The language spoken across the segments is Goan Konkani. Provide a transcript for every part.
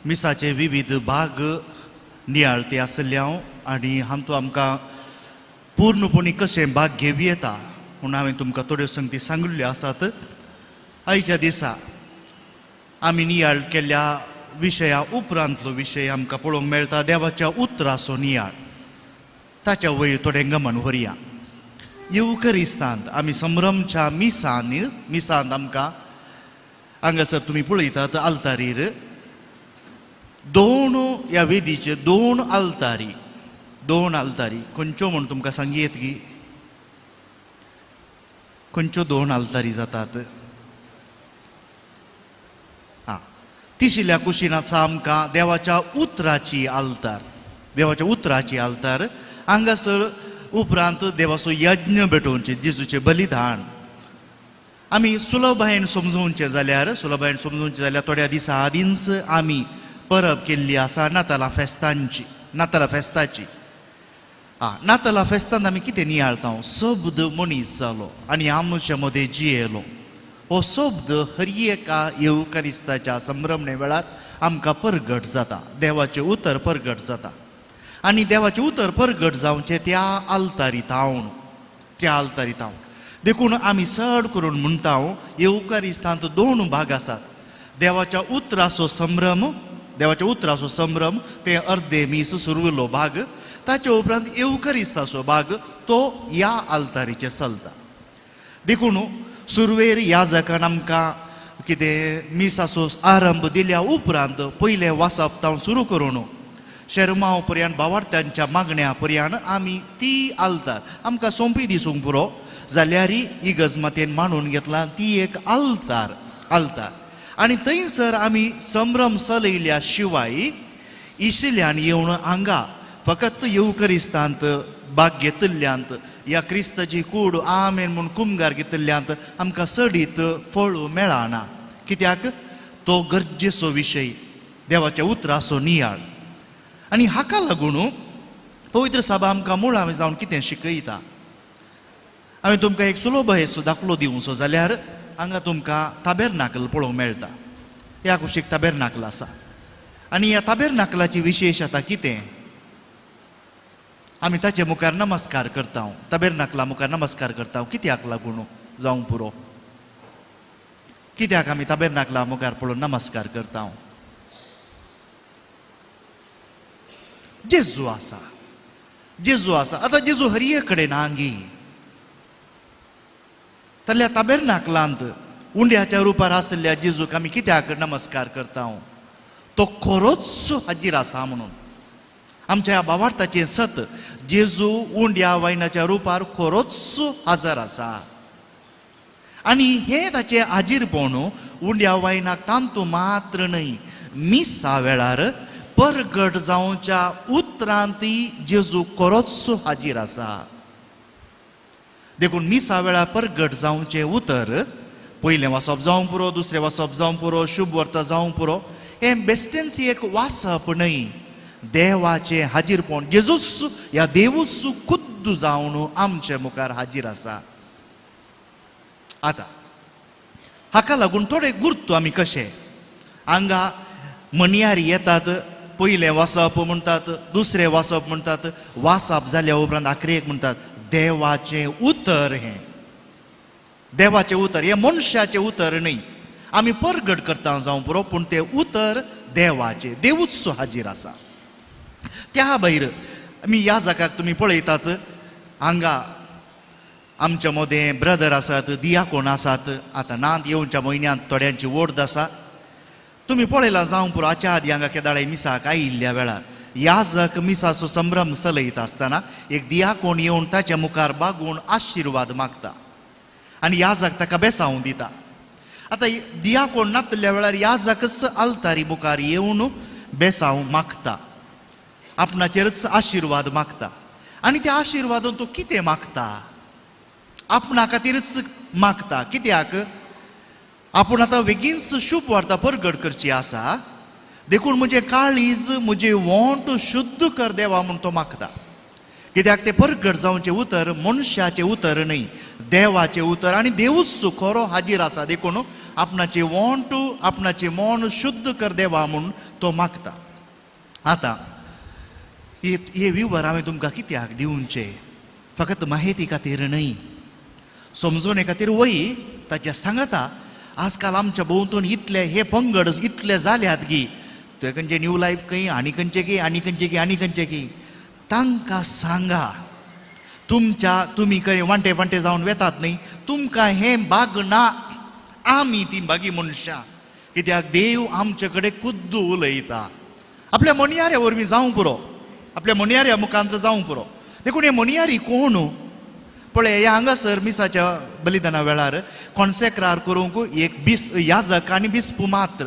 मिसाचे विविध भाग नियाळते आसले हांव आनी हातूंत आमकां पूर्णपणी कशें भाग घेवं येता म्हूण हांवें तुमकां थोड्यो संगती सांगिल्ल्यो आसात. आयच्या दिसा आमी नियाळ केल्ल्या विशया उपरांतलो विशय आमकां पळोवंक मेळटा, देवाच्या उतराचो नियाळ. ताच्या वयर थोडें गमन व्हरया. येवकरिस्तांत आमी संभ्रमच्या मिसांत आमकां हांगासर तुमी पळयतात आल्तारीर दोन ह्या वेदीचे दोन आल्तारी, दोन आल्तारी खंयच्यो म्हूण तुमकां सांगयेत की खंयच्यो दोन आल्तारी जातात? आं, तिशिल्ल्या कुशीन आसा आमकां देवाच्या उतराची आल्तार, देवाच्या उतराची आल्तार. हांगासर उपरांत देवाचो यज्ञ भेटोवचें, जेजूचें बलिदान. आमी सुलभायेन समजोवचें जाल्यार, सुलभायेन समजोवचें जाल्यार थोड्या दिसां आदींच आमी परब केल्ली आसा नातालां फेस्तांची, नातालां फेस्ताची. आं, नातालां फेस्तांत आमी कितें नियाळता? शब्द मनीस जालो आनी आमच्या मदें जियेलो. हो शब्द हर एका येवकारिस्ताच्या संभ्रमणे वेळार आमकां परगट जाता, देवाचें उतर परगट जाता. आनी देवाचें उतर परगट जावचें त्या आल्तारी तावन, त्या आल्तारी तावन. देखून आमी चड करून म्हणटा येवकारिस्तांत दोन भाग आसात, देवाच्या उतराचो संभ्रम, देवाच्या उतराचो संभ्रम ते अर्दे मीस सुरवेलो भाग, ताचे उपरांत येवकारिस्ताचो भाग तो ह्या आल्तारीचेर चलता. देखून सुरवेर ह्या जाकान आमकां कितें मिसाचो आरंभ दिल्या उपरांत पयलें वाचप तावन सुरू करून शेरमांव पर्यंत भावार्थ्यांच्या मागण्या पर्यंत आमी ती आल्तार आमकां सोंपी दिसूंक पुरो जाल्यार इगर्ज मातेन मांडून घेतला ती एक आल्तार, आल्तार. आनी थंयसर आमी संभ्रम चलयल्या शिवाय इशिल्यान येवन हांगा फकत येवकरिस्तांत भाग घेतिल्ल्यांत या क्रिस्ताची कूड आमेन म्हूण कुमगार घेतिल्ल्यांत आमकां चडीत फळ मेळना. कित्याक? तो गरजेचो विशय, देवाच्या उतराचो नियाळ. आनी हाका लागून पवित्र सभा आमकां मुळावें जावन कितें शिकयता? हांवें तुमकां एक सुलभ दाखलो दिवचो जाल्यार हांगा तुमकां ताबेरनाकल पळोवंक मेळटा. ह्या कुशीक ताबेरनाकल आसा आनी ह्या ताबेरनाकलाची विशेशता कितें? आमी ताचे मुखार नमस्कार करता, ताबेरनाकला मुखार नमस्कार करता. कित्याक लागून जावंक पुरो? कित्याक आमी ताबेरनाकला मुखार पळोवन नमस्कार करता? जेजू आसा, जेजू आसा. आतां जेजू हरये कडेन आंगी तल्या ताबेरनाकलांत उंड्याच्या रुपार आशिल्ल्या जेजूक आमी कित्याक नमस्कार करता? तो खरोच हाजीर आसा म्हणून. आमच्या ह्या भावार्थाचें सत, जेजू उंड्या वायनाच्या रुपार खरोच हाजर आसा. आनी हें ताचें हाजीरपण उंड्या वायनाक तांतू मात्र न्हय, मिसा वेळार परगट जावच्या उतरांतय जेजू खरोच हाजीर आसा. देखून मिसा वेळार परगट जावचें उतर, पयलें वाचप जावंक पुरो, दुसरें वाचप जावंक पुरो, शुभ वर्ता जावंक पुरो, हें बेश्टेंच एक वाचप न्हय, देवाचें हाजीरपण. जेजूस ह्या देवूच खुद्द जावन आमचे मुखार हाजीर आसा. आतां हाका लागून थोडे गुर्तू आमी कशे हांगा म्हणयारी येतात, पयलें वाचप म्हणटात, दुसरें वाचप म्हणटात, वाचप जाल्या उपरांत आखरेक म्हणटात देवाचें उतर. हें देवाचें उतर, हें मनशाचें उतर न्हय. आमी परगट करता जावं पुरो, पूण तें उतर देवाचें, देवूच हाजीर आसा. त्या भायर आमी ह्या जाग्याक तुमी पळयतात हांगा आमच्या मदें ब्रदर आसात, दियाकोण आसात. आतां नात येवच्या म्हयन्यांत थोड्यांची वोर्द आसा. तुमी पळयलां जावं पुरो, हाच्या आदी हांगा केदाळे मिसाक आयिल्ल्या वेळार याजक मिसाचो संभ्रम चलयता आसतना एक दियाकोण येवन ताच्या मुखार बागून आशिर्वाद मागता आनी याजक ताका बेसावूं दिता. आतां दियाकोण नातल्या वेळार याजकच आल्तारी मुखार येवन बेसावं मागता, आपणाचेरच आशिर्वाद मागता. आनी त्या आशिर्वादान तो कितें मागता? आपणा खातीरच मागता. कित्याक? आपूण आतां बेगीनच शुभ वार्ता परगट करची आसा, देखून म्हजें काळीज, म्हजें वोंट शुद्ध कर देवा म्हूण तो मागता. कित्याक तें परगट जावचें उतर मनशाचें उतर न्हय, देवाचें उतर आनी देवूच खरो हाजीर आसा. देखून आपणाचें वोंट, आपणाचें मन शुद्ध कर देवा म्हूण तो मागता. आतां हे विवर हांवें तुमकां कित्याक दिवचे? फकत माहिती खातीर न्हय, समजोवणे खातीर वय ताच्या सांगता. आजकाल आमच्या भोंवतण इतले हे पंगड इतले जाल्यात की ते खंयचे न्यू लायफ खंय आनी खंयचे की आनी खंयचे की आनी खंयचे की, तांकां सांगा तुमच्या तुमी खंय वांटे वांटे जावन वेतात न्ही, तुमकां हें बाग ना, आमी ती बागी मनशां. कित्याक देव आमचे कडेन खुद्द उलयता, आपल्या म्हणयाऱ्या वरवीं जावं पुरो, आपल्या म्हणयाऱ्या मुखांत जावं पुरो. देखून हे म्हणयारी कोण पळय, ह्या हांगासर मिसाच्या बलिदाना वेळार कॉन्सेक्रार करूंक एक बीस याजक आनी बिस्पू मात्र,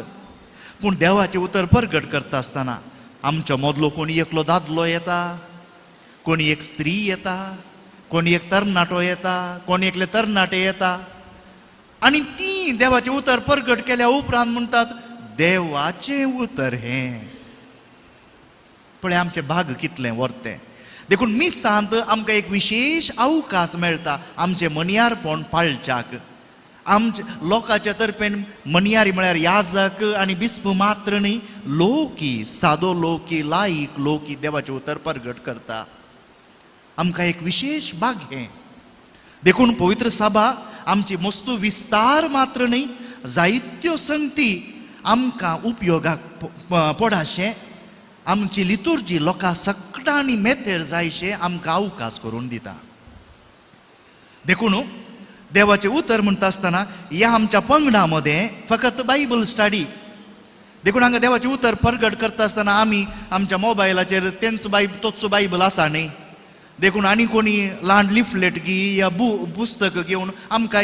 पूण देवाचें उतर परगट करता आसतना आमच्या मदलो कोणी एकलो दादलो येता, कोणी एक स्त्री येता, कोणी एक तरणाटो येता, कोणी एकले तरणाटे येता आनी ती देवाचें उतर परगट केल्या उपरांत म्हणटात देवाचें उतर हें. पळय आमचें भाग कितलें व्हरतें. देखून मिसांत आमकां एक विशेश अवकाश मेळटा आमचें मनियारपण पाळच्याक. आमचे लोकांच्या तर्फेन मनियारी म्हळ्यार याजक आनी बिस्प मात्र न्ही, लोकी सादो लोकी लायक लोकी देवाचें उतर परगट करता. आमकां एक विशेश भाग हें. देखून पवित्र सभा आमची मस्तू विस्तार मात्र न्ही, जायत्यो संगती आमकां उपयोगाक पडाशें, आमची लितुर्जी लोकां सगळ्यांनी मेतेर जायशें आमकां अवकाश करून दिता. देखून देवाचें उतर म्हणटा आसतना ह्या आमच्या पंगडा मदें फकत बायबल स्टडी. देखून हांगा देवाचें उतर परगट करता आसतना आमी आमच्या मोबायलाचेर तेंच बायब तोच बायबल आसा न्ही, देखून आनी कोणी ल्हान लिफलेट गी या पुस्तक घेवन आमकां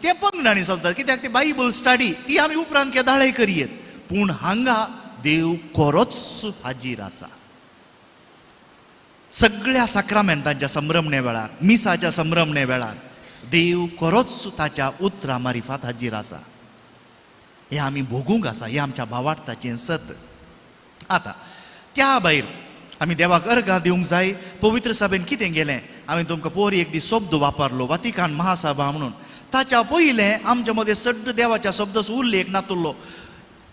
ते पंगडांनी चलतात. कित्याक ते बायबल स्टडी ती आमी उपरांत केदाळय करयेत, पूण हांगा देव खरोच हाजीर आसा. सगळ्या साक्रामेंतांच्या संभ्रमणे वेळार, मिसाच्या संभ्रमणे वेळार देव खरोच ताच्या उतरां मारिफात हाजीर आसा. हें आमी भोगूंक आसा, हें आमच्या भावार्थाचें सत. आतां त्या भायर आमी देवाक अर्गां दिवंक जाय. पवित्र सभेन कितें गेलें, हांवें तुमकां पोर एक दीस शब्द वापरलो वातिकान महासभा म्हणून. ताच्या पयलें आमच्या मदें सड्ड देवाच्या शब्दाचो उल्लेख नातुल्लो.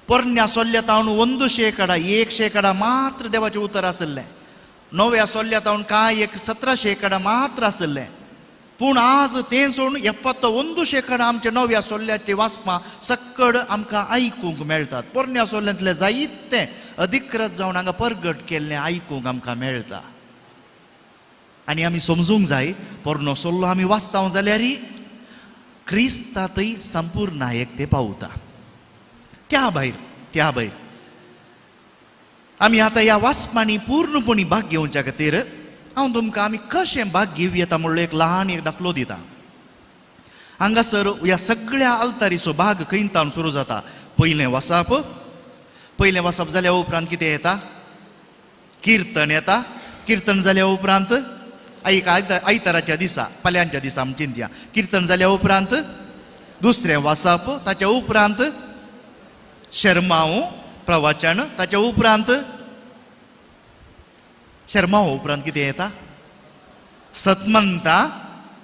पोरण्या सोल्ल्या तावन 1 शेकडा 1 शेकडा मात्र देवाचें उतर आशिल्लें, नव्या सोल्ल्या तावन कांय एक 17 शेकडा मात्र आशिल्लें. पूण आज तें सोडून 71 शेकडा आमच्या नव्या सोल्ल्याचे वाचपां सक्कड आमकां आयकूंक मेळटात. पोरण्या सोल्ल्यांतलें जायतें अधिकृत जावन हांगा परगट केल्लें आयकूंक आमकां मेळटा. आनी आमी समजूंक जाय, पोरणो सोल्लो आमी वाचता जाल्यार क्रिस्तांतय संपूर्ण एक ते पावता. त्या भायर आमी आतां ह्या वाचपांनी पूर्णपणी भाग घेवच्या खातीर हांव तुमकां आमी कशें भाग घेवं येता म्हणलो एक ल्हान एक दाखलो दिता. हांगासर ह्या सगळ्या आल्तारीचो भाग खंय तावन सुरू जाता. पयलें वाचप, पयलें वाचप जाल्या उपरांत कितें येता? किर्तन येता. किर्तन जाल्या उपरांत एक आयताराच्या दिसा, फाल्यांच्या दिसा आमी चिंतया. किर्तन जाल्या उपरांत दुसरें वाचप, ताच्या उपरांत शर्मांव प्रवचन, ताच्या उपरांत शर्मांव उपरांत कितें येता? सतमंता,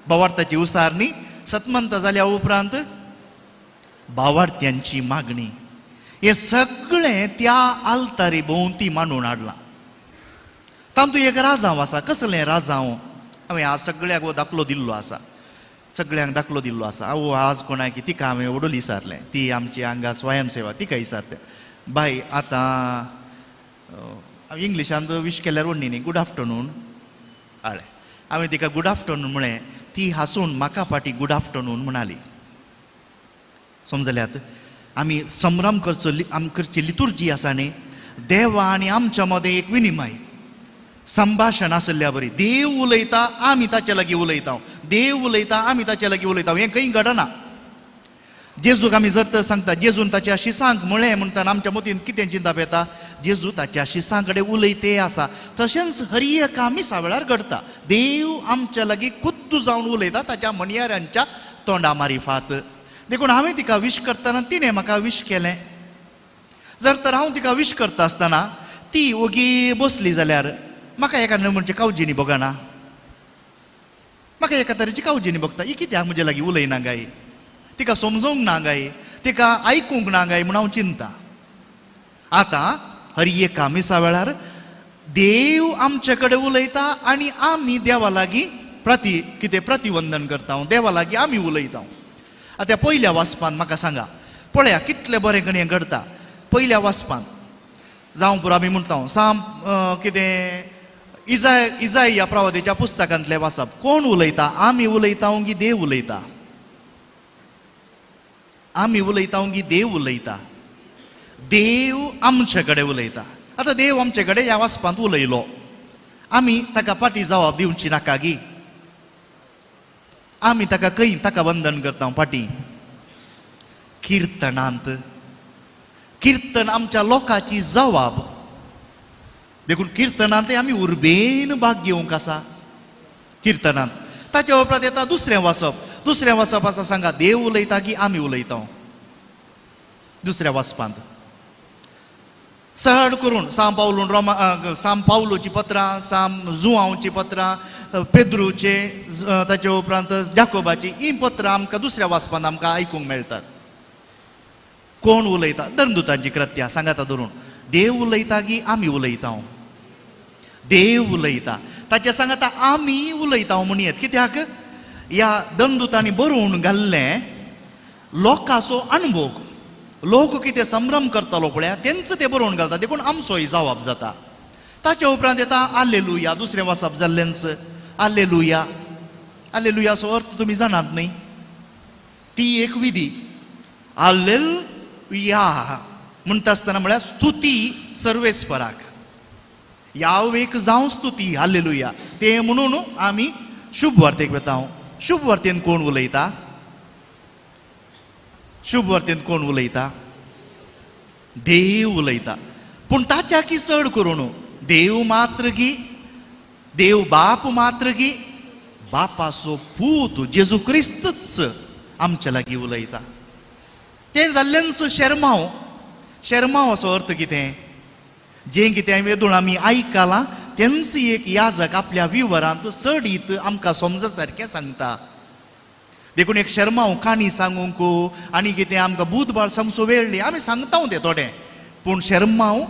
भावार्थाची उसारणी. सतमंता जाल्या उपरांत भावार्थ्यांची मागणी. हें सगळें त्या आल्तारी भोंवती मांडून हाडलां. तातूंत एक राजांव आसा. कसलें राजांव? हांवें आज सगळ्याक हो दाखलो दिल्लो आसा, सगळ्यांक दाखलो दिल्लो आसा. हांव आज कोणाक तिका हांवें वडोल विचारलें, ती आमची हांगा स्वयंसेवा, तिका विचारते, बाय आतां इंग्लिशांत विश केल्यार व्हडली न्ही, गुड आफ्टरनून हाळें. हांवें तिका गुड आफ्टरनून म्हळें, ती हांसून म्हाका फाटी गुड आफ्टरनून म्हणाली. समजल्यात? आमी संभ्रम करचो, आमी करची लितुर्जी आसा न्ही, देवा आनी आमच्या मदें एक विनिमय संभाशण आशिल्ल्या बरी. देव उलयता, आमी ताचे लागीं उलयता, देव उलयता, आमी ताचे लागीं उलयता. हें खंय घडना. जेजूक आमी जर तर सांगता जेजून ताच्या शिसांक म्हळें म्हणटाना आमच्या मतीन कितें चिंतप येता? जेजू ताच्या शिसां कडेन उलयते आसा. तशेंच हर एका मिसा वेळार घडता. देव आमच्या लागीं खुद्द जावन उलयता ताच्या म्हणयाऱ्यांच्या तोंडा मारिफात. देखून हांवें तिका विश करतना तिणें म्हाका विश केलें. जर तर हांव तिका विश करता आसतना ती ओगी बसली जाल्यार म्हाका एका म्हणचे कावजीनी भोगना, म्हाका एका तरेची कावजीनी भोगता. ही कित्याक म्हजे लागीं उलयना गाय, तिका समजूंक ना गाय, तिका आयकूंक ना गाय म्हूण हांव चिंता. आतां हर एका मिसा वेळार देव आमचे कडेन उलयता आनी आमी देवा लागीं कितें प्रतिवंदन करता, देवा लागीं आमी उलयता. आतां पयल्या वाचपान म्हाका सांगा, पळया कितलें बरें कडेन घडता. पयल्या वाचपान जावं पुरो आमी म्हणटा साम कितें इजाय ह्या प्रवादेच्या पुस्तकांतलें वाचप. कोण उलयता? आमी उलयता की देव उलयता? आमी उलयता की देव उलयता? देव आमचे कडेन उलयता. आतां देव आमचे कडेन ह्या वाचपांत उलयलो, आमी ताका फाटी जबाब दिवची नाका गी? आमी ताका खंय ताका वंदन करता फाटी? किर्तनांत. किर्तन आमच्या लोकांची जबाब. देखून किर्तनांत आमी उर्बेन भाग घेवंक आसा किर्तनांत. ताच्या उपरांत येता दुसरें वाचप. दुसरें वाचप आसा सांगा, देव उलयता की आमी उलयता? दुसऱ्या वाचपांत चड करून साम पावलून रोमा साम पावलूची पत्रां, साम जुआंवची पत्रां, पेद्रूचे, ताचे उपरांत जाकोबाची, हीं पत्रां आमकां दुसऱ्या वाचपांत आमकां आयकूंक मेळटात. कोण उलयता? धर्मदूतांची कृत्या सांगाता धरून देव उलयता की आमी उलयता? देव उलयता. ताचे सांगाता आमी उलयता म्हणयेत. कित्याक ह्या धर्मदूतांनी बरोवन घाल्लें लोकांचो अणभव, लोक कितें संभ्रम करतालो पळया तेंच ते बरोवन घालता, देखून आमचोय जवाब जाता. ताच्या उपरांत येता आलेलुया. दुसरें वाचप जाल्लेंच आलेलुया. आलेलुयाचो अर्थ तुमी जाणात न्ही? ती एक विधी. आलेलुया म्हणटा आसतना म्हळ्यार स्तुती सर्वेस्पराक, यावेक जावं स्तुती, हालेलुया. तें म्हणून आमी शुभ वार्तेक वता. शुभ वार्तेन कोण उलयता? शुभ वार्तेन कोण उलयता? देव उलयता. पूण ताच्या की चड करून देव मात्र की, देव बाप मात्र की, बापाचो पूत जेजू क्रिस्तच आमच्या लागीं उलयता. तें जाल्लेंच शेरमांव. शेरमांव असो अर्थ कितें? जें कितें वेदूळ आमी आयकलां तेंच एक याजक आपल्या विवरांत चडीत आमकां समज सारकें सांगता. देखून एक शर्मांव काणी सांगूंक आनी कितें आमकां बुधबाळ सांगचो वेळ न्ही, आमी सांगता तें थोडें, पूण शर्मांव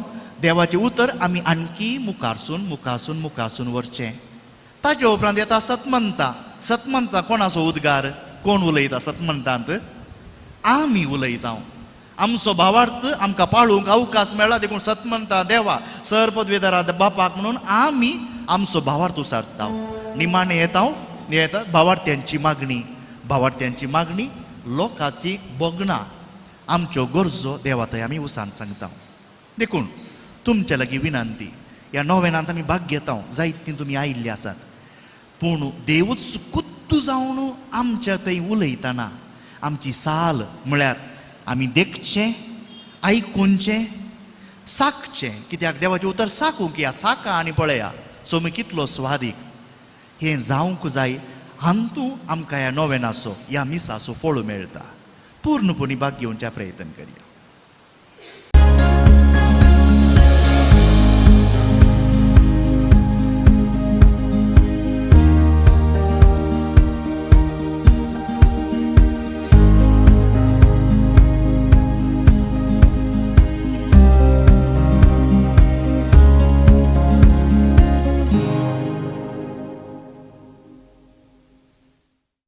देवाचें उतर आमी आणकी मुखारसून मुखारसून मुखारसून व्हरचें. ताचे उपरांत येता सतमंता. सतमंता कोणाचो उद्गार? कोण उलयता सतमंतांत? आमी उलयता. आमचो भावार्थ आमकां पाळूंक अवकाश मेळ्ळा, देखून सतमंता देवा सर पदवेदारा बापाक म्हणून आमी आमचो भावार्थ उसारता. निमाणें येता येता भावार्थ्यांची मागणी. भावार्थ्यांची मागणी लोकांची भोगणां, आमच्यो गरजो देवा थंय आमी उसान सांगता. देखून तुमच्या लागीं विनंती, ह्या नोवेनांत आमी भाग घेता, जायतीं तुमी आयिल्ली आसात, पूण देवूच कुत्तू जावन आमच्या थंय उलयतना आमची साल म्हळ्यार आमी देखचें, आयकुचें, साकचें. कित्याक देवाचें उतर साकूंक या साका आनी पळया सोमी कितलो स्वादीक हें जावंक जाय. हातूंत आमकां ह्या नोवेनाचो, ह्या मिसाचो फळ मेळटा. पूर्णपणी भाग घेवच्या प्रयत्न करया.